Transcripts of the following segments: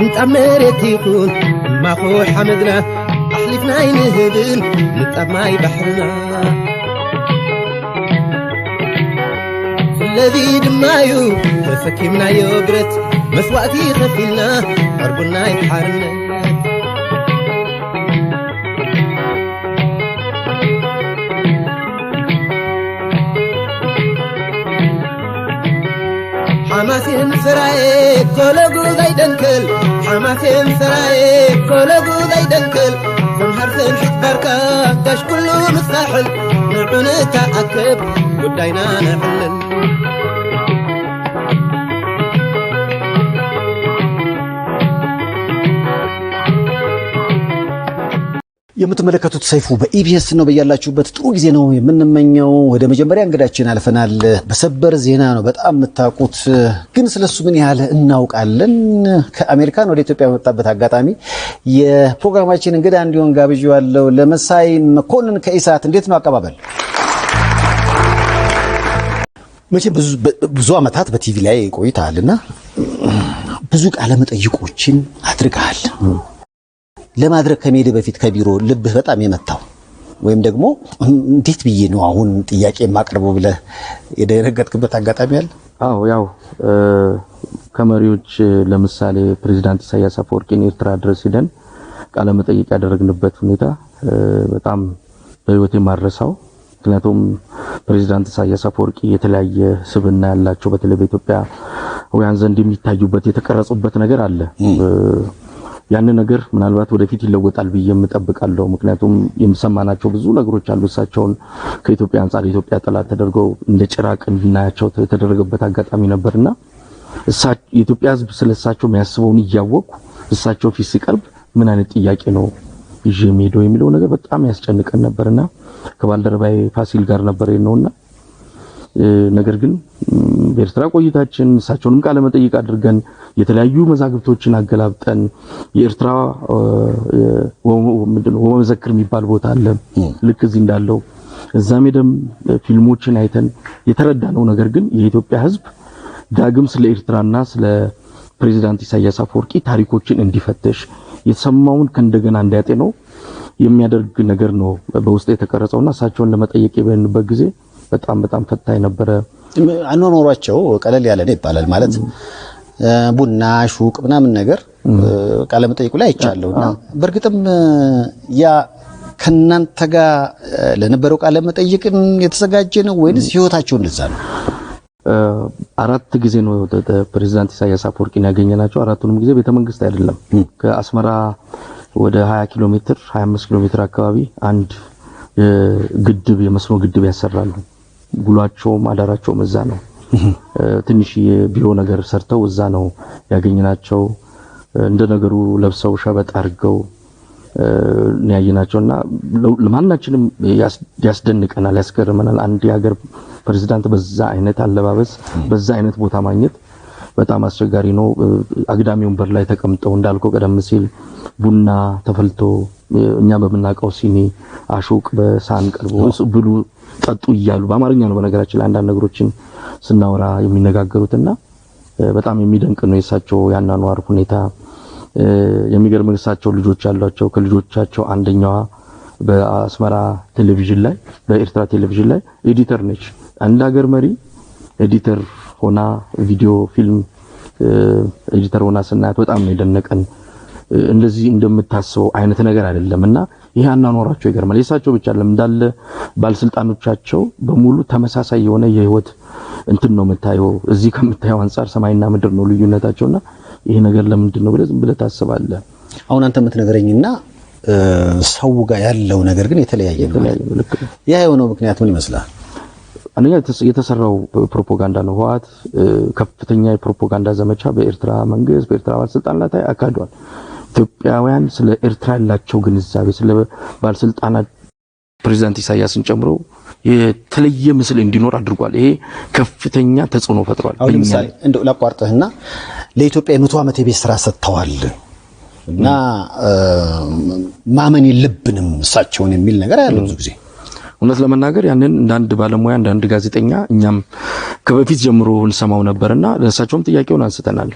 ንጣብ መሬት ይኹን ማኹ ሓመድና ኣሕሊፍና ኣይንህብን ንጣብ ማይ ባሕርና። ስለዚ ድማ እዩ ተሰኪምናዮ ብረት መስዋእቲ ከፊልና ዕርቡናይ ሓርነት። ሓማሴን ሰራየ ኮለጉ ዘይደንክል ሓማሴን ሰራየ ኮለጉ ዘይደንክል ሰምሃር ሰምሒት ባርካ ጋሽ ኩሉ ምሳሕል ንዑ ንተኣከብ ጉዳይና ነዕልል። የምትመለከቱት ሰይፉ በኢቢኤስ ነው። በያላችሁበት ጥሩ ጊዜ ነው የምንመኘው። ወደ መጀመሪያ እንግዳችን አልፈናል። በሰበር ዜና ነው በጣም የምታውቁት፣ ግን ስለሱ ምን ያህል እናውቃለን? ከአሜሪካን ወደ ኢትዮጵያ በመጣበት አጋጣሚ የፕሮግራማችን እንግዳ እንዲሆን ጋብዤዋለሁ። ለመሳይ መኮንን ከኢሳት እንዴት ነው አቀባበል? መቼም ብዙ ዓመታት በቲቪ ላይ ቆይተሃል እና ብዙ ቃለ መጠይቆችን አድርገሃል። ለማድረግ ከመሄድ በፊት ከቢሮ ልብህ በጣም የመታው ወይም ደግሞ እንዴት ብዬ ነው አሁን ጥያቄ የማቀርበው ብለህ የደነገጥክበት አጋጣሚ አለ? አዎ፣ ያው ከመሪዎች ለምሳሌ ፕሬዚዳንት ኢሳያስ አፈወርቂን ኤርትራ ድረስ ሄደን ቃለ መጠይቅ ያደረግንበት ሁኔታ በጣም በህይወቴ የማልረሳው። ምክንያቱም ፕሬዚዳንት ኢሳያስ አፈወርቂ የተለያየ ስብዕና ያላቸው በተለይ በኢትዮጵያውያን ዘንድ የሚታዩበት የተቀረጹበት ነገር አለ። ያንን ነገር ምናልባት ወደፊት ይለወጣል ብዬ እጠብቃለሁ። ምክንያቱም የምሰማናቸው ብዙ ነገሮች አሉ። እሳቸውን ከኢትዮጵያ አንጻር የኢትዮጵያ ጠላት ተደርገው እንደ ጭራቅ እንድናያቸው የተደረገበት አጋጣሚ ነበርና የኢትዮጵያ ህዝብ ስለሳቸው የሚያስበውን እያወቅኩ እሳቸው ፊት ሲቀርብ ምን አይነት ጥያቄ ነው ይዤ የሚሄደው የሚለው ነገር በጣም ያስጨንቀን ነበርና ከባልደረባዬ ፋሲል ጋር ነበር ነውና ነገር ግን በኤርትራ ቆይታችን እሳቸውንም ቃለ መጠይቅ አድርገን የተለያዩ መዛግብቶችን አገላብጠን የኤርትራ ወመዘክር የሚባል ቦታ አለ። ልክ እዚህ እንዳለው እዛም ሄደን ፊልሞችን አይተን የተረዳነው ነገር ግን የኢትዮጵያ ህዝብ ዳግም ስለ ኤርትራና ስለ ፕሬዚዳንት ኢሳያስ አፈወርቂ ታሪኮችን እንዲፈትሽ የተሰማውን ከእንደገና እንዲያጤነው የሚያደርግ ነገር ነው በውስጥ የተቀረጸውና እሳቸውን ለመጠየቅ በሄድንበት ጊዜ በጣም በጣም ፈታኝ ነበረ። አኗኗራቸው ቀለል ያለ ነው ይባላል። ማለት ቡና፣ ሹቅ ምናምን ነገር ቃለ መጠይቁ ላይ አይቻለሁ እና በእርግጥም ያ ከእናንተ ጋር ለነበረው ቃለ መጠይቅን የተዘጋጀ ነው ወይንስ ህይወታቸው እንደዛ ነው? አራት ጊዜ ነው ፕሬዚዳንት ኢሳያስ አፈወርቂን ያገኘናቸው። አራቱንም ጊዜ ቤተመንግስት አይደለም፣ ከአስመራ ወደ ሃያ ኪሎ ሜትር፣ ሃያ አምስት ኪሎ ሜትር አካባቢ አንድ ግድብ፣ የመስኖ ግድብ ያሰራሉ። ውሏቸውም አዳራቸውም እዛ ነው። ትንሽ የቢሮ ነገር ሰርተው እዛ ነው ያገኘናቸው። እንደ ነገሩ ለብሰው ሸበጥ አድርገው ያየናቸው እና ለማናችንም ያስደንቀናል፣ ያስገርመናል። አንድ የሀገር ፕሬዚዳንት በዛ አይነት አለባበስ በዛ አይነት ቦታ ማግኘት በጣም አስቸጋሪ ነው። አግዳሚ ወንበር ላይ ተቀምጠው እንዳልከው ቀደም ሲል ቡና ተፈልቶ እኛ በምናውቀው ሲኒ አሹቅ በሳህን ቀርቦ ብሉ ጠጡ እያሉ በአማርኛ ነው በነገራችን ላይ አንዳንድ ነገሮችን ስናወራ የሚነጋገሩትና በጣም የሚደንቅ ነው የእሳቸው ያናኗር ሁኔታ። የሚገርም እሳቸው ልጆች አሏቸው። ከልጆቻቸው አንደኛዋ በአስመራ ቴሌቪዥን ላይ በኤርትራ ቴሌቪዥን ላይ ኤዲተር ነች። አንድ ሀገር መሪ ኤዲተር ሆና ቪዲዮ ፊልም ኤዲተር ሆና ስናያት በጣም ነው የደነቀን። እንደዚህ እንደምታስበው አይነት ነገር አይደለም እና ይሄ አናኗራቸው ይገርማል። የእሳቸው ብቻ አይደለም እንዳለ ባለስልጣኖቻቸው በሙሉ ተመሳሳይ የሆነ የህይወት እንትን ነው የምታየው። እዚህ ከምታየው አንጻር ሰማይና ምድር ነው ልዩነታቸውና ይሄ ነገር ለምንድን ነው ብለህ ዝም ብለህ ታስባለህ። አሁን አንተ የምትነግረኝና ሰው ጋር ያለው ነገር ግን የተለያየ ነው። ያ የሆነው ምክንያት ምን ይመስላል? አንደኛ የተሰራው ፕሮፓጋንዳ ነው። ህወሓት ከፍተኛ የፕሮፓጋንዳ ዘመቻ በኤርትራ መንግስት በኤርትራ ባለስልጣን ላይ አካሂዷል። ኢትዮጵያውያን ስለ ኤርትራ ያላቸው ግንዛቤ ስለ ባለስልጣናት ፕሬዚዳንት ኢሳያስን ጨምሮ የተለየ ምስል እንዲኖር አድርጓል። ይሄ ከፍተኛ ተጽዕኖ ፈጥሯል። አሁን ለምሳሌ እንደው ላቋርጥህና ለኢትዮጵያ የመቶ ዓመት የቤት ስራ ሰጥተዋል እና ማመን የለብንም እሳቸውን የሚል ነገር ያለው ብዙ ጊዜ። እውነት ለመናገር ያንን እንደ አንድ ባለሙያ እንደ አንድ ጋዜጠኛ እኛም ከበፊት ጀምሮ እንሰማው ነበርና ለእሳቸውም ጥያቄውን አንስተናል።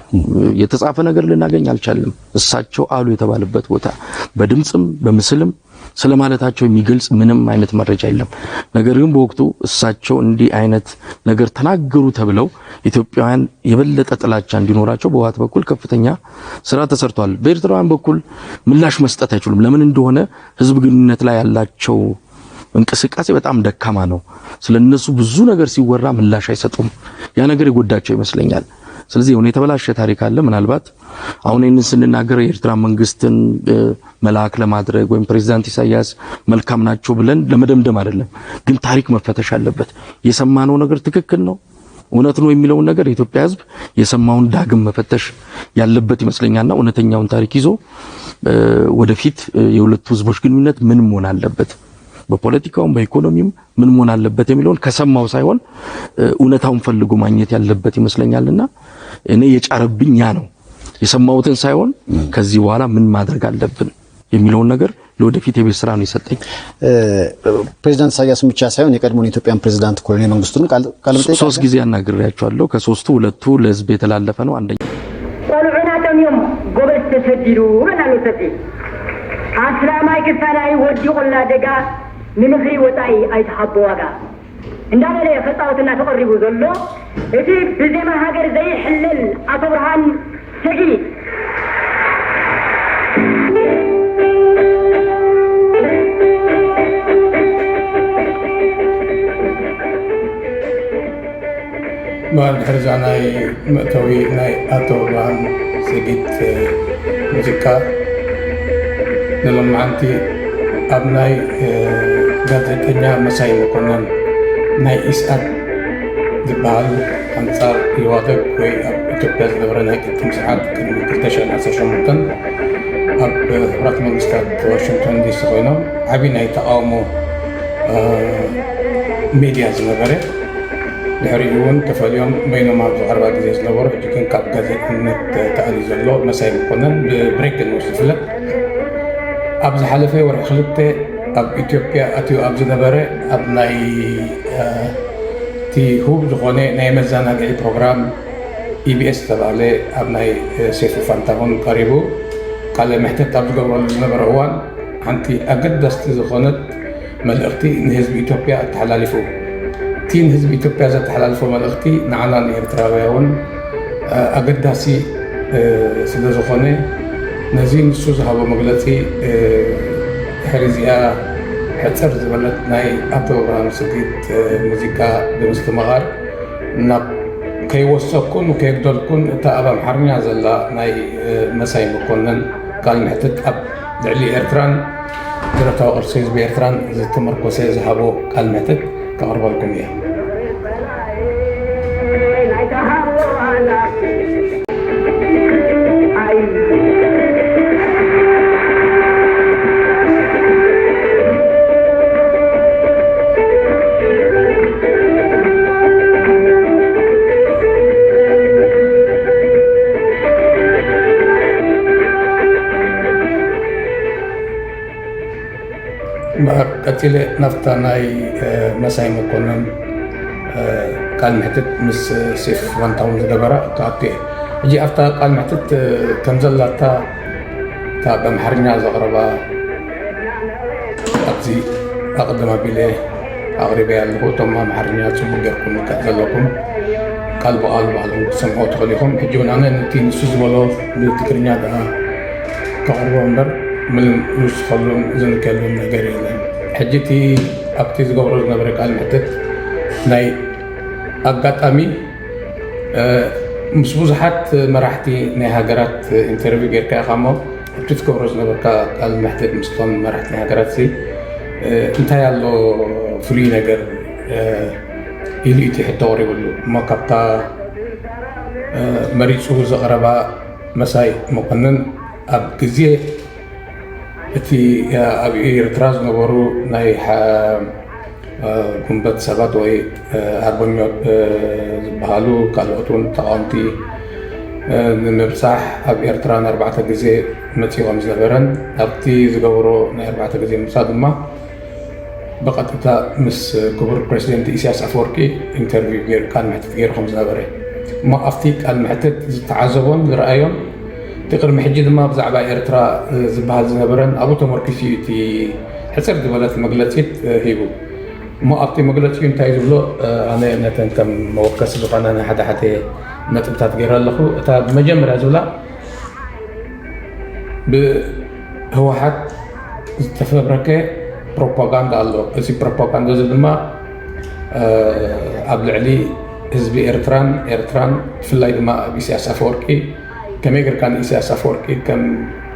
የተጻፈ ነገር ልናገኝ አልቻልንም። እሳቸው አሉ የተባለበት ቦታ በድምፅም በምስልም ስለማለታቸው የሚገልጽ ምንም አይነት መረጃ የለም። ነገር ግን በወቅቱ እሳቸው እንዲህ አይነት ነገር ተናገሩ ተብለው ኢትዮጵያውያን የበለጠ ጥላቻ እንዲኖራቸው በህወሓት በኩል ከፍተኛ ስራ ተሰርቷል። በኤርትራውያን በኩል ምላሽ መስጠት አይችሉም። ለምን እንደሆነ ህዝብ ግንኙነት ላይ ያላቸው እንቅስቃሴ በጣም ደካማ ነው። ስለነሱ ብዙ ነገር ሲወራ ምላሽ አይሰጡም። ያ ነገር የጎዳቸው ይመስለኛል። ስለዚህ የሆነ የተበላሸ ታሪክ አለ። ምናልባት አሁን ይህንን ስንናገር የኤርትራ መንግስትን መልአክ ለማድረግ ወይም ፕሬዚዳንት ኢሳያስ መልካም ናቸው ብለን ለመደምደም አይደለም። ግን ታሪክ መፈተሽ አለበት። የሰማነው ነገር ትክክል ነው፣ እውነት ነው የሚለውን ነገር የኢትዮጵያ ህዝብ የሰማውን ዳግም መፈተሽ ያለበት ይመስለኛልና እውነተኛውን ታሪክ ይዞ ወደፊት የሁለቱ ህዝቦች ግንኙነት ምን መሆን አለበት፣ በፖለቲካውም በኢኮኖሚውም ምን መሆን አለበት የሚለውን ከሰማው ሳይሆን እውነታውን ፈልጎ ማግኘት ያለበት ይመስለኛልና እኔ የጫረብኝ ያ ነው። የሰማሁትን ሳይሆን ከዚህ በኋላ ምን ማድረግ አለብን የሚለውን ነገር ለወደፊት የቤት ስራ ነው የሰጠኝ። ፕሬዚዳንት ኢሳያስን ብቻ ሳይሆን የቀድሞውን የኢትዮጵያን ፕሬዚዳንት ኮሎኔል መንግስቱንም ቃለ መጠይቅ ሶስት ጊዜ አናግሬያቸዋለሁ። ከሶስቱ ሁለቱ ለህዝብ የተላለፈ ነው። አንደኛ ቆልዑና ጠምዮም ጎበዝ ተሰዲዱ በላሉ ሰፊ ኣስላማይ ክሳዳይ ወዲቑላ ደጋ ንምኽሪ ወፃኢ ኣይትሃቦ ዋጋ እንዳበለ ከፃወትና ተቐሪቡ ዘሎ እቲ ብዜማ ሃገር ዘይሕለል ኣቶ ብርሃን ስዒድ እምበኣር ድሕሪ እዛ ናይ መእተዊ ናይ ኣቶ ብርሃን ሰጊድ ሙዚቃ ንሎማዓንቲ ኣብ ናይ ጋዜጠኛ መሳይ መኮነን ናይ ኢስኣት ዝበሃል ኣንጻር ኢህዋደግ ወይ ኣብ ኢትዮጵያ ዝነበረ ናይ ግጥም ስርዓት ቅድሚ ክልተ ሽሕን ዓሰርተ ሸሞንተን ኣብ ሕቡራት መንግስታት ዋሽንግቶን ዲሲ ኮይኖም ዓብዪ ናይ ተቓውሞ ሚድያ ዝነበረ ድሕሪኡ እውን ተፈልዮም በይኖም ኣብ ዝቐርባ ግዜ ዝነበሩ ሕጂ ግን ካብ ጋዜጠነት ተኣልዩ ዘሎ መሳይ መኮነን ብብሬክን ምስ ዝፍለጥ ኣብ ዝሓለፈ ወርሒ ክልተ ኣብ ኢትዮጵያ ኣትዩ ኣብ ዝነበረ ኣብ ናይ እቲ ህቡብ ዝኾነ ናይ መዘናግዒ ፕሮግራም ኢቢኤስ ዝተባህለ ኣብ ናይ ሴፉ ፋንታሁን ቀሪቡ ቃለ መሕተት ኣብ ዝገብረሉ ዝነበረ እዋን ሓንቲ ኣገዳስቲ ዝኾነት መልእኽቲ ንህዝቢ ኢትዮጵያ ኣተሓላሊፉ። እቲ ንህዝቢ ኢትዮጵያ ዘተሓላልፎ መልእኽቲ ንዓና ንኤርትራውያ እውን ኣገዳሲ ስለ ዝኾነ ነዚ ንሱ ዝሃቦ መግለፂ ድሕሪ እዚኣ ሕፅር ዝበለት ናይ ኣቶ ብርሃኑ ስጊድ ሙዚቃ ብምስትምቓር ናብ ከይወሰኩን ከየጉደልኩን እታ ኣብ ኣምሓርኛ ዘላ ናይ መሳይ መኮነን ቃል ምሕትት ኣብ ልዕሊ ኤርትራን ብረታዊ ቅርሲ ህዝቢ ኤርትራን ዝተመርኮሰ ዝሃቦ ቃል ምሕትት ከቕርበልኩም እየ። እምበኣር ቀጺለ ናብታ ናይ መሳይ መኮነን ቃል ምሕትት ምስ ሴፍ ፋንታሁን ዝገበራ ክኣቱ እየ። ሕጂ ኣብታ ቃል ምሕትት ከም ዘላታ እታ ብኣምሓርኛ ዘቕረባ ኣብዚ ኣቐድም ኣቢለ ኣቕሪበያ ኣለኹ። እቶም ኣምሓርኛ ጽቡቕ ጌርኩም ምልከት ዘለኩም ቃል ብቓል ባዕልኹም ክትሰምዑ ትኽእሉ ኢኹም። ሕጂ እውን ኣነ ነቲ ንሱ ዝበሎ ብትግርኛ ደኣ ከቕርቦ እምበር ምንም ዝውስኸሉን ዝንከሉን ነገር የለን። ሕጂ እቲ ኣብቲ ዝገብሮ ዝነበረ ቃል ምሕትት ናይ ኣጋጣሚ ምስ ብዙሓት መራሕቲ ናይ ሃገራት ኢንተርቪው ጌርካ ኢኻ እሞ ኣብቲ ትገብሮ ዝነበርካ ቃል ምሕትት ምስቶም መራሕቲ ናይ ሃገራት ሲ እንታይ ኣሎ ፍሉይ ነገር ኢሉ እቲ ሕቶ ቀሪብሉ እሞ ካብታ መሪፁ ዘቕረባ መሳይ መኮንን ኣብ ግዜ እቲ ኣብ ኤርትራ ዝነበሩ ናይ ጉንበት ሰባት ወይ ኣርበኞት ዝበሃሉ ካልኦት እውን ተቃወምቲ ንምብፃሕ ኣብ ኤርትራ ንኣርባዕተ ግዜ መፂኡ ከም ዝነበረን ኣብቲ ዝገብሮ ናይ ኣርባዕተ ግዜ ምፃእ ድማ ብቐጥታ ምስ ክቡር ፕሬዚደንት ኢሳያስ ኣፈወርቂ ኢንተርቪው ገይሩ፣ ቃል መሕትት ገይሩ ከም ዝነበረ እሞ ኣብቲ ቃል መሕትት ዝተዓዘቦን ዝረኣዮን፣ እቲ ቅድሚ ሕጂ ድማ ብዛዕባ ኤርትራ ዝበሃል ዝነበረን ኣብኡ ተመርኪሱ እዩ እቲ ሕጽር ዝበለት መግለጺት ሂቡ። እሞ ኣብቲ መግለጺኡ እንታይ ዝብሎ፣ ኣነ ነተን ከም መወከሲ ዝኾና ናይ ሓደ ሓደ ነጥብታት ገይረ ኣለኹ። እታ ብመጀመርያ ዝብላ፣ ብህወሓት ዝተፈብረከ ፕሮፓጋንዳ ኣሎ። እዚ ፕሮፓጋንዳ እዚ ድማ ኣብ ልዕሊ ህዝቢ ኤርትራን ኤርትራን፣ ብፍላይ ድማ ኣብ ኢሳያስ ኣፈወርቂ፣ ከመይ ጌርካ ንኢሳያስ ኣፈወርቂ ከም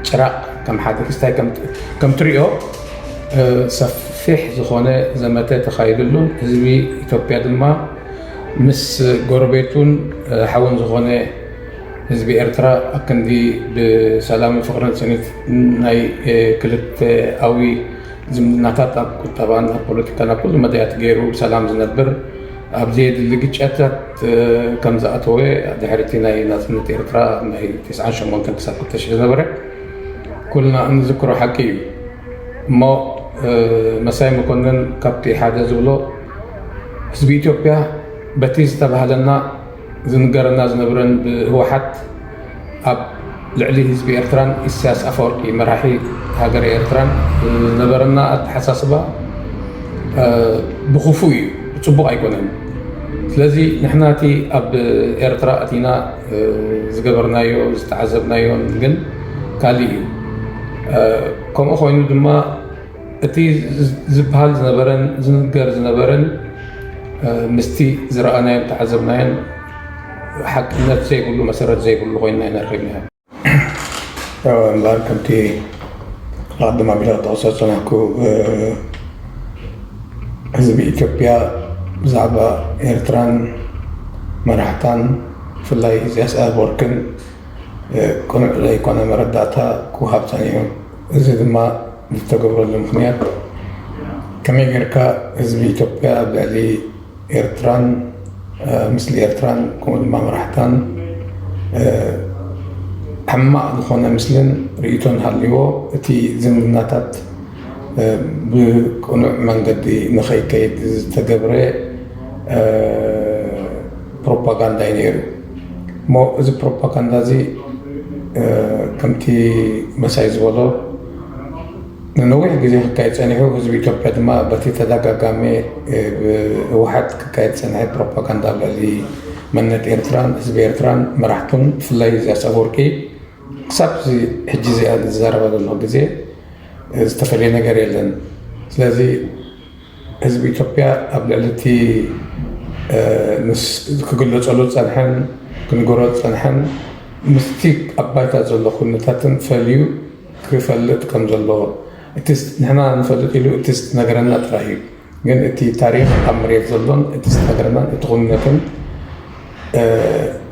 ጭራቕ፣ ከም ሓደ ክስታይ ከም ትሪኦ፣ ሰፊሕ ዝኾነ ዘመተ ተኻይድሉን ህዝቢ ኢትዮጵያ ድማ ምስ ጎረቤቱን ሓውን ዝኾነ ህዝቢ ኤርትራ ኣክንዲ ብሰላምን ፍቕርን ስኒት ናይ ክልተኣዊ ዝምድናታት ኣብ ቁጠባን ኣብ ፖለቲካን ኣብ ኩሉ መዳያት ገይሩ ብሰላም ዝነብር፣ ኣብ ዘየድሊ ግጨታት ከም ዝኣተወ፣ ድሕሪ እቲ ናይ ናጽነት ኤርትራ ናይ ተስዓን ሸሞንተን ክሳብ ክልተ ሽሕ ዝነበረ ኩልና እንዝክሮ ሓቂ እዩ። እሞ መሳይ መኮንን ካብቲ ሓደ ዝብሎ፣ ህዝቢ ኢትዮጵያ በቲ ዝተባህለና ዝንገረና ዝነብረን ብህወሓት ኣብ ልዕሊ ህዝቢ ኤርትራን ኢሳያስ ኣፈወርቂ መራሒ ሃገረ ኤርትራን ዝነበረና ኣተሓሳስባ ብኽፉእ እዩ፣ ብጽቡቕ ኣይኮነን። ስለዚ ንሕና እቲ ኣብ ኤርትራ ኣቲና ዝገበርናዮ ዝተዓዘብናዮን ግን ካልእ እዩ። ከምኡ ኮይኑ ድማ እቲ ዝበሃል ዝነበረን ዝንገር ዝነበረን ምስቲ ዝረኣናዮን ተዓዘብናዮን ሓቅነት ዘይብሉ፣ መሰረት ዘይብሉ ኮይና ኢና ረኺብናዮ። እምበኣር ከምቲ ኣቐድም ኣቢለ ክጠቕሶ ዝጸናሕኩ፣ ህዝቢ ኢትዮጵያ ብዛዕባ ኤርትራን መራሕታን ብፍላይ ኢሳያስ ኣፈወርቅን ቅኑዕ ዘይኮነ መረዳእታ ክወሃብ ጸኒሑ። እዚ ድማ ዝተገብረሉ ምኽንያት ከመይ ጌርካ ህዝቢ ኢትዮጵያ ኣብ ልዕሊ ኤርትራን፣ እ፣ ምስሊ ኤርትራን ከምኡ ድማ መራሕታን፣ እ፣ ሕማቕ ዝኾነ ምስልን ርእይቶን ሃልይዎ እቲ ዝምድናታት፣ እ፣ ብቅኑዕ መንገዲ ንኸይከይድ ዝተገብረ፣ እ፣ ፕሮፓጋንዳ እዩ ነይሩ። እሞ እዚ ፕሮፓጋንዳ እዚ፣ እ፣ ከምቲ መሳይ ዝበሎ ንነዊሕ ግዜ ክካየድ ጸኒሑ፣ ህዝቢ ኢትዮጵያ ድማ በቲ ተደጋጋሚ፣ እ፣ ብህወሓት ክካየድ ዝጸንሐ ፕሮፓጋንዳ ኣብ ልዕሊ መንነት ኤርትራን ህዝቢ ኤርትራን መራሕቱን ብፍላይ ኢሳያስ ኣፈወርቂ ክሳብ እዚ ሕጂ እዚኣ ዝዛረባ ዘለኹ ግዜ፣ እ፣ ዝተፈለየ ነገር የለን። ስለዚ ህዝቢ ኢትዮጵያ ኣብ ልዕሊ እቲ፣ እ፣ ምስ ክግለጸሉ ዝጸንሐን ክንገሮ ዝጸንሐን ምስቲ ኣብ ባይታ ዘሎ ኩነታትን ፈልዩ ክፈልጥ ከም ዘለዎ፣ እቲ ስ-፣ ንሕና ንፈልጥ ኢሉ እቲ ዝነገረና ጥራይ እዩ። ግን እቲ ታሪኽ ኣብ መሬት ዘሎን እቲ ዝነገረናን እቲ ኩነትን፣ እ፣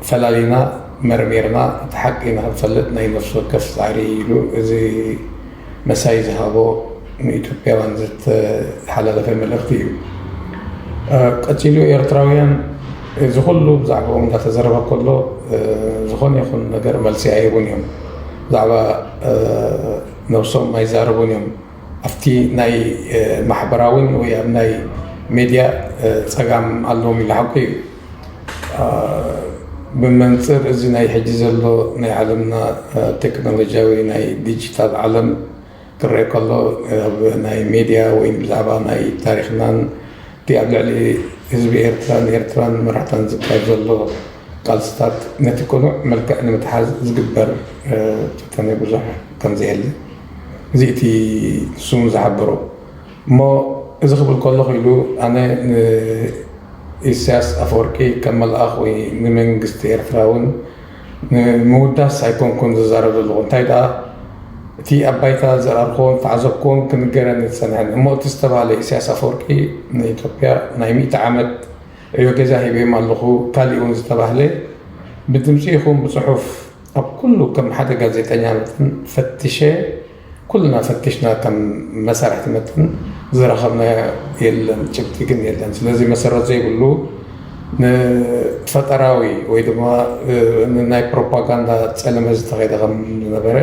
ፈላሊና መርሚርና እቲ ሓቂ ንኽንፈልጥ ናይ ነፍሲ ወከፍ ጻዕሪ ኢሉ እዚ መሳይ ዝሃቦ ንኢትዮጵያውያን ዝተሓላለፈ መልእኽቲ እዩ። እ፣ ቀጺሉ ኤርትራውያን እዚ ኩሉ ብዛዕባኦም እንዳተዘረበ ከሎ፣ እ፣ ዝኾነ ይኹን ነገር መልሲ ኣይህቡን እዮም። ብዛዕባ፣ እ፣ ነብሶም ኣይዛረቡን እዮም። ኣብቲ ናይ፣ እ፣ ማሕበራዊን ወይ ኣብ ናይ ሜድያ፣ እ፣ ጸጋም ኣለዎም ኢሉ ሓቂ እዩ። እ፣ ብመንጽር እዚ ናይ ሕጂ ዘሎ ናይ ዓለምና፣ እ፣ ቴክኖሎጂያዊ ናይ ዲጂታል ዓለም ክረአ ከሎ፣ ኣብ ናይ ሜድያ ወይ ብዛዕባ ናይ ታሪኽናን እቲ ኣብ ልዕሊ ህዝቢ ኤርትራን ኤርትራን መራሕታን ዝካየድ ዘሎ ቃልስታት ነቲ ቅኑዕ መልክዕ ንምትሓዝ ዝግበር፣ እ፣ ፈተነ ብዙሕ ከም ዘየለ፣ እዚ እቲ ንሱ ዝሓበሮ። እሞ እዚ ክብል ከለኹ ኢሉ ኣነ ንኢሳያስ ኣፈወርቂ ከም መልኣኽ ወይ ንመንግስቲ ኤርትራ እውን ንምውዳስ ኣይኮንኩን ዝዛረብ ዘለኹ። እንታይ ደኣ፣ እቲ ኣብ ባይታ ዝረኣርክዎን ዝተዓዘብክዎን ክንገረኒ ዝጸንሐን። እሞ እቲ ዝተባህለ ኢሳያስ ኣፈወርቂ ንኢትዮጵያ ናይ ሚእቲ ዓመት ዕዮ ገዛ ሂበዮም ኣለኹ፣ ካሊእ እውን ዝተባህለ ብድምጺ ይኹን ብጽሑፍ ኣብ ኩሉ ከም ሓደ ጋዜጠኛ መጠን ፈቲሸ፣ ኩልና ፈቲሽና ከም መሳርሕቲ መጠን ዝረኸብናዮ የለን፣ ጭብጢ ግን የለን። ስለዚ መሰረት ዘይብሉ ንፈጠራዊ ወይ ድማ፣ እ፣ ንናይ ፕሮፓጋንዳ ጸለመ ዝተኸይደ ከም ዝነበረ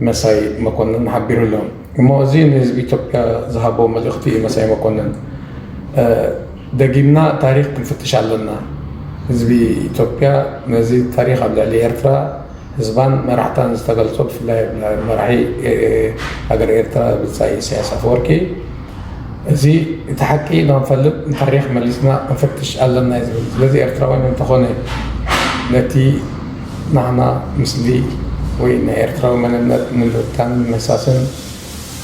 መሳይ መኮንን ሓቢሩ ኣሎ። እሞ እዚ ንህዝቢ ኢትዮጵያ ዝሃቦ መልእኽቲ እዩ። መሳይ መኮንን፣ ደጊምና ታሪኽ ክንፍትሽ ኣለና። ህዝቢ ኢትዮጵያ ነዚ ታሪኽ ኣብ ልዕሊ ኤርትራ፣ ህዝባን መራሕታን ዝተገልጾ፣ ብፍላይ መራሒ ሃገር ኤርትራ ብጻይ ኢሳያስ ኣፈወርቂ፣ እዚ እቲ ሓቂ ንክንፈልጥ ንታሪኽ መሊስና ክንፈትሽ ኣለና እዩ ዝብል። ስለዚ ኤርትራውያን እንተኾነ ነቲ ናህና ምስሊ ወይ ናይ ኤርትራዊ መንነት ንምብታንን ምህሳስን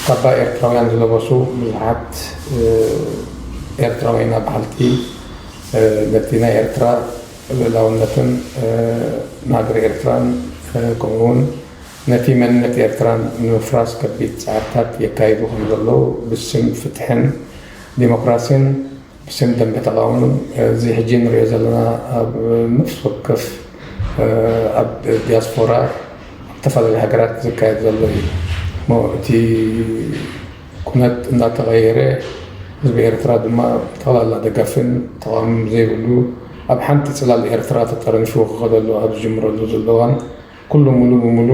ካባ ኤርትራውያን ዝለበሱ ብዙሓት ኤርትራውያን በዓልቲ ነቲ ናይ ኤርትራ ልእላውነትን ንሃገር ኤርትራን ከምኡውን ነቲ መንነት ኤርትራን ንምፍራስ ከቢድ ጻዕርታት የካይዱ ከም ዘለዉ ብስም ፍትሕን ዲሞክራሲን ብስም ደንበ ተቓውሞን እዚ ሕጂ ንሪኦ ዘለና ኣብ ነፍሲ ወከፍ ኣብ ዲያስፖራ ኣብ ዝተፈላለዩ ሃገራት ዝካየድ ዘሎ እዩ። እሞ እቲ ኩነት እናተቐየረ ህዝቢ ኤርትራ ድማ ጠቕላላ ደገፍን ተቓውሞን ዘይብሉ ኣብ ሓንቲ ጽላል ኤርትራ ተጠርኒፉ ክኸደሉ ኣብ ዝጅምረሉ ዘሎ እዋን ኩሉ ሙሉ ብሙሉ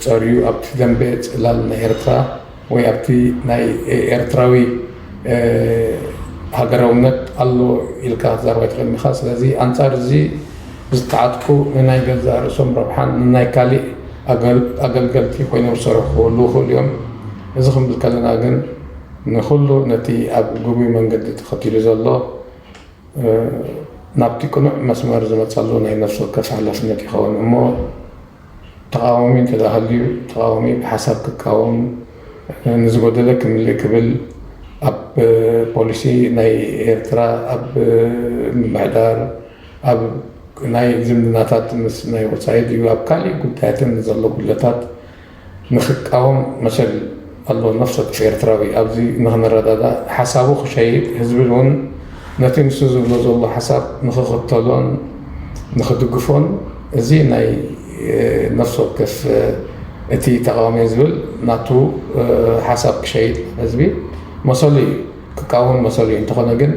ጸርዩ ኣብቲ ደንበ ጽላል ናይ ኤርትራ ወይ ኣብቲ ናይ ኤርትራዊ ሃገራውነት ኣሎ ኢልካ ክትዛረብ ኣይትኽእልን ኢኻ። ስለዚ ኣንጻር እዚ ዝተዓጥቁ ንናይ ገዛእ ርእሶም ረብሓን ንናይ ካሊእ ኣገልገልቲ ኮይኖም ዝሰርሑ ክህልዉ ይኽእሉ እዮም። እዚ ክንብል ከለና ግን ንኹሉ ነቲ ኣብ ግጉይ መንገዲ ተኸቲሉ ዘሎ ናብቲ ቅኑዕ መስመር ዝመጸሉ ናይ ነፍሲ ወከፍ ሓላፍነት ይኸውን እሞ ተቓዋሚ እንተ ደኣ ሃልዩ ተቓዋሚ ብሓሳብ ክቃወም ንዝጎደለ ክምልእ ክብል ኣብ ፖሊሲ ናይ ኤርትራ ኣብ ምምሕዳር ኣብ ናይ ዝምድናታት ምስ ናይ ወጻኢ ድዩ ኣብ ካሊእ ጉዳያትን ንዘሎ ጉድለታት ንኽቃወም መሰል ኣለዎ ነፍሲ ወከፍ ኤርትራዊ ኣብዚ ንኽንረዳዳእ ሓሳቡ ክሸይጥ ህዝቢ እውን ነቲ ንሱ ዝብሎ ዘሎ ሓሳብ ንኽኽተሎን ንኽድግፎን እዚ ናይ ነፍሲ ወከፍ እቲ ተቓዋሚ ዝብል ናቱ ሓሳብ ክሸይጥ ህዝቢ መሰሉ እዩ ክቃወም መሰሉ እዩ እንተኾነ ግን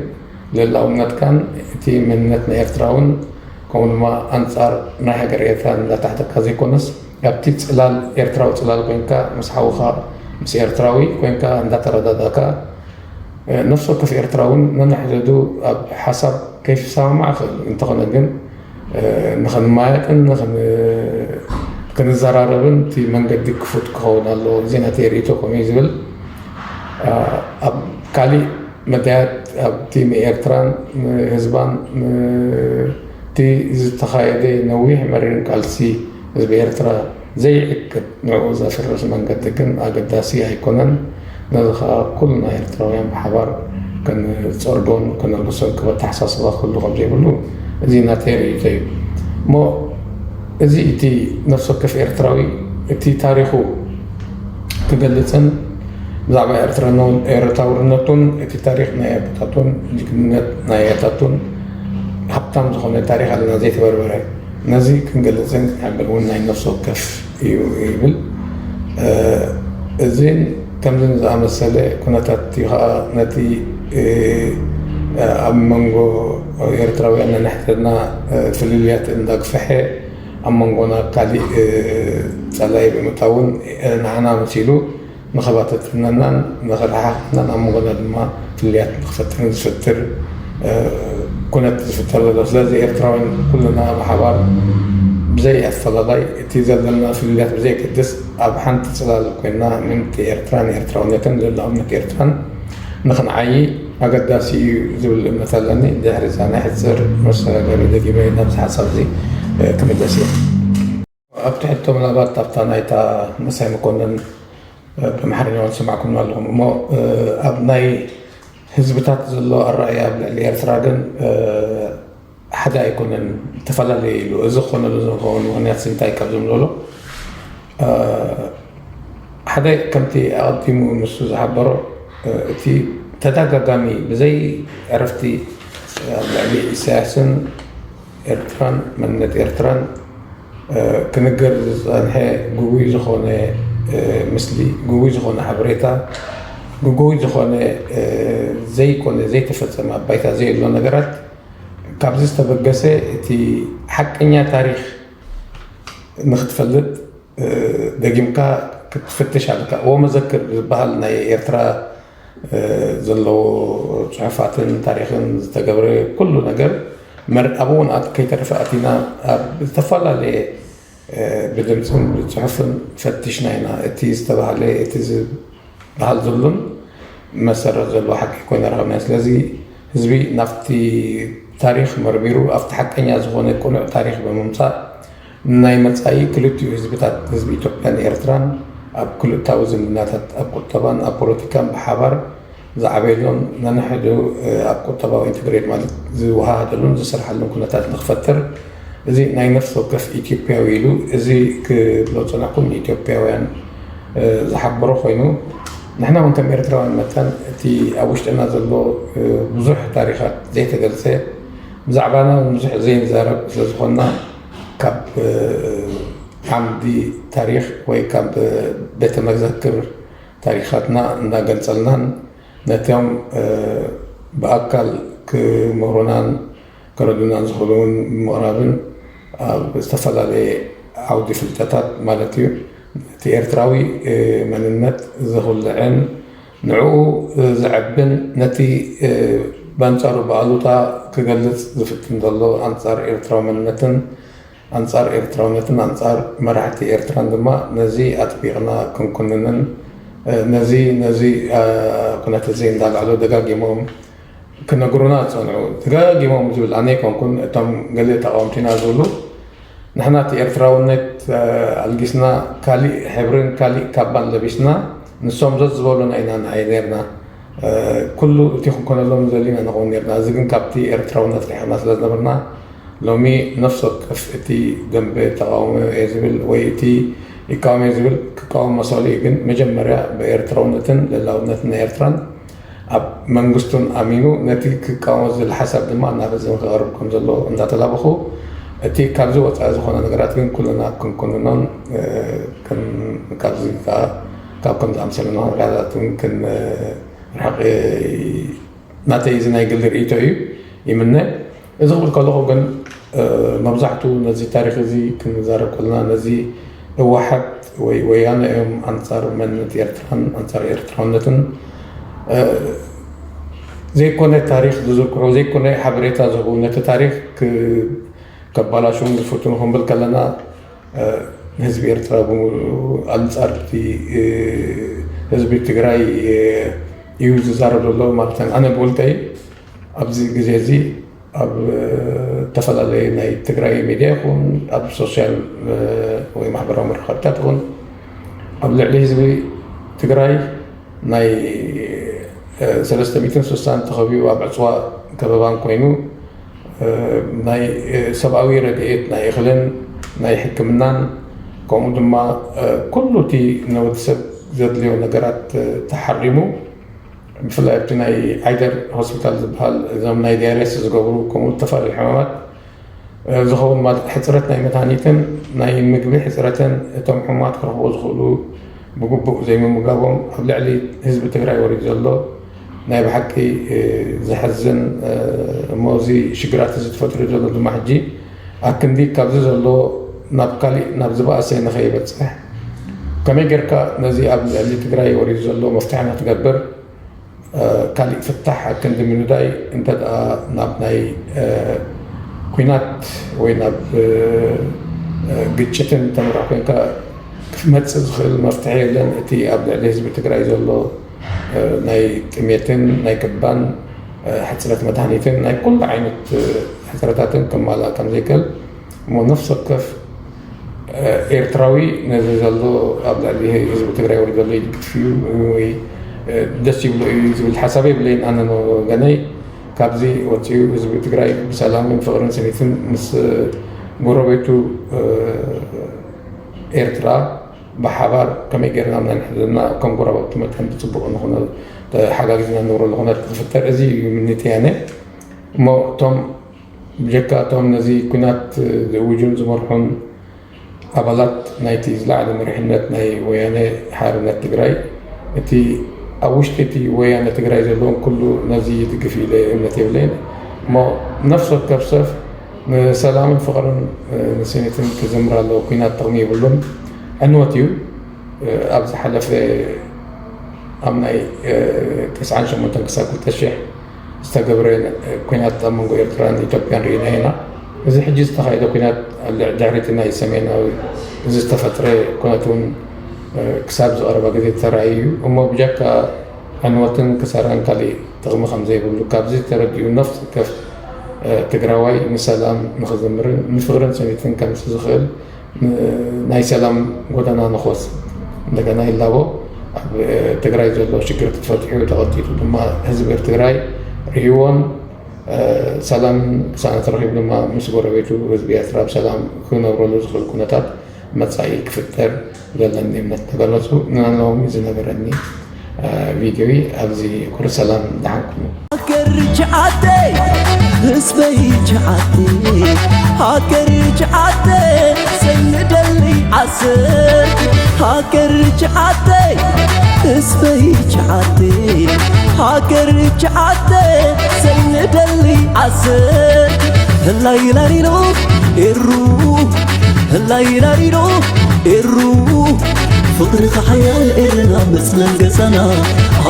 ልእላውነትካን እቲ መንነት ናይ ኤርትራ እውን ከምኡ ድማ ኣንጻር ናይ ሃገር ኤርትራ እንዳታሕተካ ዘይኮነስ ኣብቲ ጽላል ኤርትራዊ ጽላል ኮይንካ ምስ ሓውኻ ምስ ኤርትራዊ ኮይንካ እንዳተረዳዳእካ ነፍሲ ወከፍ ኤርትራ እውን ነንሕድሕዱ ኣብ ሓሳብ ከይሰማማዕ ይኽእል እንተኾነ ግን ንኽንማየጥን ክንዘራረብን እቲ መንገዲ ክፉት ክኸውን ኣለዎ። እዚ ናተይ ርእይቶ ከምኡ እዩ ዝብል። ኣብ ካሊእ መዳያት ኣብቲ ንኤርትራን ንህዝባን እቲ ዝተኻየደ ነዊሕ መሪርን ቃልሲ ህዝቢ ኤርትራ ዘይዕቅብ ንዕኡ ዘፍርስ መንገዲ ግን ኣገዳሲ ኣይኮነን። ነዚ ከዓ ኩልና ኤርትራውያን ብሓባር ክንጸርጎን ክነልግሶን ክብ ኣተሓሳስባ ክህሉ ከም ዘይብሉ እዚ ናተይ ርእይቶ እዩ። እሞ እዚ እቲ ነፍሲ ወከፍ ኤርትራዊ እቲ ታሪኹ ክገልጽን ብዛዕባ ኤርትራውነቱን እቲ ታሪኽ ናይ ኣቦታቱን ጅግንነት ናይ ኣያታቱን ሃብታም ዝኾነ ታሪኽ ኣለና ዘይተበርበረ ነዚ ክንገልጽን ክንሕብር እውን ናይ ነፍሲ ወከፍ እዩ ይብል። እዚን ከምዚን ዝኣመሰለ ኩነታት እዩ ከዓ ነቲ ኣብ መንጎ ኤርትራውያን ነንሕድሕድና ፍልልያት እንዳግፍሐ ኣብ መንጎና ካሊእ ጸላኢ ብምእታውን ንዓና መሲሉ ንኸባተተናን ንኸረሓቕናን ኣብ መንጎና ድማ ፍልልያት ንኽፈጥርን ዝፍጥር ኩነት ዝፍጠር ዘሎ። ስለዚ ኤርትራውያን ኩልና ብሓባር ብዘይ ኣፈላላይ እቲ ዘለና ፍልልያት ብዘየገድስ ኣብ ሓንቲ ጽላል ኮይንና ምእንቲ ኤርትራን ኤርትራውነትን ልእላውነት ኤርትራን ንኽንዓዪ ኣገዳሲ እዩ ዝብል እምነት ኣለኒ። ድሕሪ እዛ ናይ ሕጽር መሰጋገሪ ደጊመ ናብዚ ሓሳብ እዚ ክምለስ እየ። ኣብቲ ሕቶ ምናልባት ኣብታ ናይታ መሳይ መኮንን ብኣምሓርኛ እውን ዝሰማዕኩምና ኣለኹም እሞ ኣብ ናይ ህዝብታት ዘሎ ኣረኣእያ ኣብ ልዕሊ ኤርትራ ግን ሓደ ኣይኮነን፣ ዝተፈላለየ ኢሉ። እዚ ክኾነሉ ዝኸውን ምኽንያት እንታይ ካብ ዝምለሎ ሓደ ከምቲ ኣቐዲሙ ንሱ ዝሓበሮ እቲ ተደጋጋሚ ብዘይ ዕረፍቲ ኣብ ልዕሊ ኢሳያስን ኤርትራን መንነት ኤርትራን ክንገር ዝጸንሐ ግጉይ ዝኾነ ምስሊ፣ ግጉይ ዝኾነ ሓበሬታ፣ ግጉይ ዝኾነ ዘይኮነ ዘይተፈጸመ ኣብ ባይታ ዘየሎ ነገራት ካብዚ ዝተበገሰ እቲ ሓቀኛ ታሪኽ ንኽትፈልጥ ደጊምካ ክትፍትሽ ኣለካ። ወመዘክር ዝበሃል ናይ ኤርትራ፣ እ፣ ዘለዎ ጽሑፋትን ታሪኽን ዝተገብረ ኩሉ ነገር መር-፣ ኣብ እዋን ኣት-፣ ከይተረፈ ኣቲና ኣብ ዝተፈላለየ፣ እ፣ ብድምፅን ብጽሑፍን ፈቲሽና ኢና። እቲ ዝተባህለ፣ እቲ ዝበሃል ዘሎን መሰረት ዘለዎ ሓቂ ኮይና ረኸብና። ስለዚ ህዝቢ ናብቲ ታሪኽ መርሚሩ ኣብቲ ሓቀኛ ዝኾነ ቅኑዕ ታሪኽ ብምምጻእ ናይ መጻኢ ክልቲኡ ህዝብታት፣ ህዝቢ ኢትዮጵያን ኤርትራን ኣብ ክልታዊ ዝምድናታት፣ ኣብ ቁጠባን ኣብ ፖለቲካን ብሓባር ዝዓበየሉን ነንሕዱ፣ እ፣ ኣብ ቁጠባዊ ኢንተግሬት ማለት ዝወሃሃደሉን ዝሰርሓሉን ኩነታት ንክፈጥር እዚ ናይ ነፍሲ ወከፍ ኢትዮጵያዊ ኢሉ እዚ ክብሎ ዝጸናሕኩ ንኢትዮጵያውያን፣ እ፣ ዝሓበሮ ኮይኑ፣ ንሕና እውን ከም ኤርትራውያን መጠን እቲ ኣብ ውሽጥና ዘሎ፣ እ፣ ብዙሕ ታሪኻት ዘይተገልጸ፣ ብዛዕባና እውን ብዙሕ ዘይንዛረብ ስለ ዝኾንና፣ ካብ፣ እ፣ ዓምዲ ታሪኽ ወይ ካብ ቤተ መዘክር ታሪኻትና እንዳገንጸልናን ነቶም፣ እ፣ ብኣካል ክምህሩናን ከረዱናን ዝኽእሉ እውን ብምቕራብን ኣብ ዝተፈላለየ ዓውዲ ፍልጠታት ማለት እዩ፣ እቲ ኤርትራዊ፣ እ፣ መንነት ዘኹልዕን ንዕኡ፣ እ፣ ዘዕብን ነቲ፣ እ፣ በንጻሩ ብኣሉታ ክገልጽ ዝፍትን ዘሎ ኣንጻር ኤርትራዊ መንነትን ኣንጻር ኤርትራውነትን ኣንጻር መራሕቲ ኤርትራን ድማ ነዚ ኣጥቢቕና ክንኩንንን፣ እ፣ ነዚ፣ ነዚ፣ እ፣ ኩነት እዚ እንዳልዓሉ ደጋጊሞም ክነግሩና ዝጸንሑ። ደጋጊሞም ዝብል ኣነ ኣይኮንኩን፣ እቶም ገለ ተቃወምቲና ዝብሉ፣ ንሕና እቲ ኤርትራውነት፣ እ፣ ኣልጊስና ካሊእ ሕብርን ካሊእ ካባን ለቢስና፣ ንሶም ዘዝበሉና ኢና ንዓይ ነርና። እ፣ ኩሉ እቲ ክንኮነሎም ዘሊና ንኸውን ነርና። እዚ ግን ካብቲ ኤርትራውነት ርሒቕና ስለ ዝነበርና፣ ሎሚ ነፍሲ ወከፍ እቲ ደንበ ተቃውሞ እየ ዝብል ወይ እቲ ይቃወም እየ ዝብል ክቃወም መሰሉ እዩ። ግን መጀመርያ ብኤርትራውነትን ልእላውነትን ናይ ኤርትራን ኣብ መንግስቱን ኣሚኑ ነቲ ክቃወሞ ዝደሊ ሓሳብ ድማ ናብ ህዝቢ ክቐርብ ከም ዘለዎ እንዳተላበኹ፣ እቲ ካብዚ ወጻኢ ዝኾነ ነገራት ግን ኩልና ክንኩንኖን፣ እ፣ ክን-፣ ካብዚ ከኣ ካብ ከም ዝኣምሰለ ነገራት እውን ክን-፣ ርሕቕ ናተይ እዚ ናይ ግሊ ርእይቶ እዩ ይምነ። እዚ ክብል ከለኹ ግን፣ እ፣ መብዛሕቱ ነዚ ታሪኽ እዚ ክንዛረብ ከለና ነዚ ህወሓት ወይ ወያነ እዮም ኣንጻር መንነት ኤርትራን ኣንጻር ኤርትራውነትን፣ እ፣ ዘይኮነ ታሪኽ ዝዝርግሑ፣ ዘይኮነ ሓበሬታ ዝህቡ፣ ነቲ ታሪኽ ክ-፣ ከባላሽውን ዝፍትኑ ክንብል ከለና፣ እ፣ ህዝቢ ኤርትራ ብምሉኡ ኣንጻር እቲ፣ እ፣ ህዝቢ ትግራይ፣ እ፣ እዩ ዝዛረብ ዘሎ ማለት እዩ። ኣነ ብውልቀይ ኣብዚ ግዜ እዚ ኣብ፣ እ፣ ዝተፈላለየ ናይ ትግራይ ሚድያ ይኹን ኣብ ሶሻል፣ እ፣ ወይ ማሕበራዊ መራኸብታት ይኹን ኣብ ልዕሊ ህዝቢ ትግራይ ናይ፣ እ፣ ሰለስተ ሚእትን ስሳን ተኸቢቡ ኣብ ዕፅዋ ከበባን ኮይኑ፣ እ፣ ናይ፣ እ፣ ሰብኣዊ ረድኤት ናይ እኽልን ናይ ሕክምናን ከምኡ ድማ፣ እ፣ ኩሉ እቲ ንወዲ ሰብ ዘድልዮ ነገራት፣ እ፣ ተሓሪሙ ብፍላይ ኣብቲ ናይ ዓይደር ሆስፒታል ዝበሃል እዞም ናይ ዲያሬስ ዝገብሩ ከምኡ ዝተፈላለዩ ሕማማት፣ እ፣ ዝኸውን ማለት ሕፅረት ናይ መድሃኒትን ናይ ምግቢ ሕፅረትን እቶም ሕሙማት ክረኽቦ ዝኽእሉ ብግቡእ ዘይምምጋቦም ኣብ ልዕሊ ህዝቢ ትግራይ ወሪዱ ዘሎ ናይ ብሓቂ፣ እ፣ ዘሕዝን፣ እ፣ እሞ እዚ ሽግራት እዚ ተፈጢሩ ዘሎ ድማ ሕጂ ኣክንዲ ካብዚ ዘሎ ናብ ካሊእ ናብ ዝበኣሰ ንኸይበፅሕ ከመይ ጌርካ ነዚ ኣብ ልዕሊ ትግራይ ወሪዱ ዘሎ መፍትሒ ንክትገብር እ፣ ካሊእ ፍታሕ ኣክንዲ ምንዳይ እንተ ደኣ ናብ ናይ፣ እ፣ ኲናት ወይ ናብ፣ እ፣ እ፣ ግጭትን ተምርሕ ኮይንካ ክመጽእ ዝኽእል መፍትሒ የለን። እቲ ኣብ ልዕሊ ህዝቢ ትግራይ ዘሎ፣ እ፣ ናይ ጥሜትን ናይ ክባን፣ እ፣ ሕጽረት መድሃኒትን ናይ ኩሉ ዓይነት፣ እ፣ ሕጽረታትን ክማላእ ከም ዘይክእል እሞ ነፍሲ ወከፍ ኤርትራዊ ነዚ ዘሎ ኣብ ልዕሊ ህዝቢ ትግራይ ወሪዱ ዘሎ ይድግፍ እዩ ወይ ደስ ይብሎ እዩ ዝብል ሓሳብ የብለይን። ኣነ ንወገነይ ካብዚ ወፂኡ ህዝቢ ትግራይ ብሰላምን ፍቕርን ስኒትን ምስ ጎረቤቱ ኤርትራ ብሓባር ከመይ ጌርና ነንሕድና ከም ጎረባብቲ መጠን ብፅቡቕ ንኹነ ተሓጋጊዝና ንብረሉ ኩነት ክፍጠር እዚ እዩ ምንትያነ እሞ እቶም ብጀካ እቶም ነዚ ኲናት ዝእውጁን ዝመርሑን ኣባላት ናይቲ ዝለዓለ መሪሕነት ናይ ወያነ ሓርነት ትግራይ፣ እቲ ኣብ ውሽጢ እቲ ወያነ ትግራይ ዘለዎም ኩሉ ነዚ ይድግፍ ኢለ እምነት የብለይን። እሞ ነፍሲ ወከፍ ሰብ ንሰላምን ፍቕርን ንስኒትን ክዝምር ኣለዎ። ኲናት ጥቕሚ የብሉን፣ ዕንወት እዩ። ኣብ ዝሓለፈ ኣብ ናይ ተስዓን ሸሞንተን ክሳብ ክልተ ሽሕ ዝተገብረ ኩናት ኣብ መንጎ ኤርትራን ኢትዮጵያን ርኢና ኢና። እዚ ሕጂ ዝተኻየደ ኩናት ድሕሪቲ ናይ ሰሜናዊ እዚ ዝተፈጥረ ኩናት እውን ክሳብ ዝቐረባ ግዜ ተራእዩ እዩ። እሞ ብጀካ ዕንወትን ክሳራን ካሊእ ጥቕሚ ከም ዘይብሉ ካብዚ ተረዲኡ ነፍሲ ወከፍ ትግራዋይ ንሰላም ንኽዘምርን ንፍቕርን ስኒትን ከምሲ ዝኽእል ናይ ሰላም ጎደና ንኽወስ እንደገና ይላቦ። ኣብ ትግራይ ዘሎ ሽግር ተፈቲሑ ተቐጢጡ ድማ ህዝቢ ትግራይ ርህይዎን ሰላም ቅሳነት ረኺቡ ድማ ምስ ጎረቤቱ ህዝቢ ኤርትራ ብሰላም ክነብረሉ ዝኽእል ኩነታት መጻኢ ክፍጠር ዘለኒ እምነት ተገለጹ። ንናናውም ዝነበረኒ ቪድዮ ኣብዚ ኩሉ ሰላም ደሓንኩም። ሃገር ችዓተ ህዝበይ ችዓተ ሃገር ችዓተ ሰይንደሊ ዓሰር ሃገር ችዓተ ህዝበይ ችዓተ ሃገር ችዓተ ሰይንደሊ ዓሰር ህላይ ላሊሎ ኤሩ ህላይ ላሊሎ ኤሩ ፍቕርኻ ሓያል ኤርና መጽለል ገዛና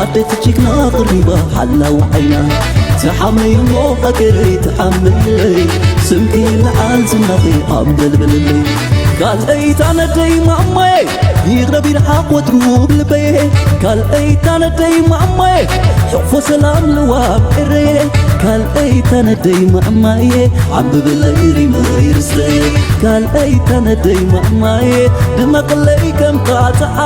ኣደት ጅግና ቅሪባ ሓላው ዓይና ተሓመይ እሞ ሃገረይ ተሓመይለይ ስምኪ ንዓል ዝናኺ ኣንበልብልለይ ካልኣይ ታነደይ ማማየ ይቕረብ ይርሓቕ ወትሩ ብልበየ ካልኣይ ታነደይ ማማየ ሕፎ ሰላም ልዋም ኤረየ ካልኣይ ታነደይ ማማየ ዓምብብለይ ሪመይ ርስተየ ካልኣይ ታነደይ ማማየ ድመቕለይ ከም ጣጥዓ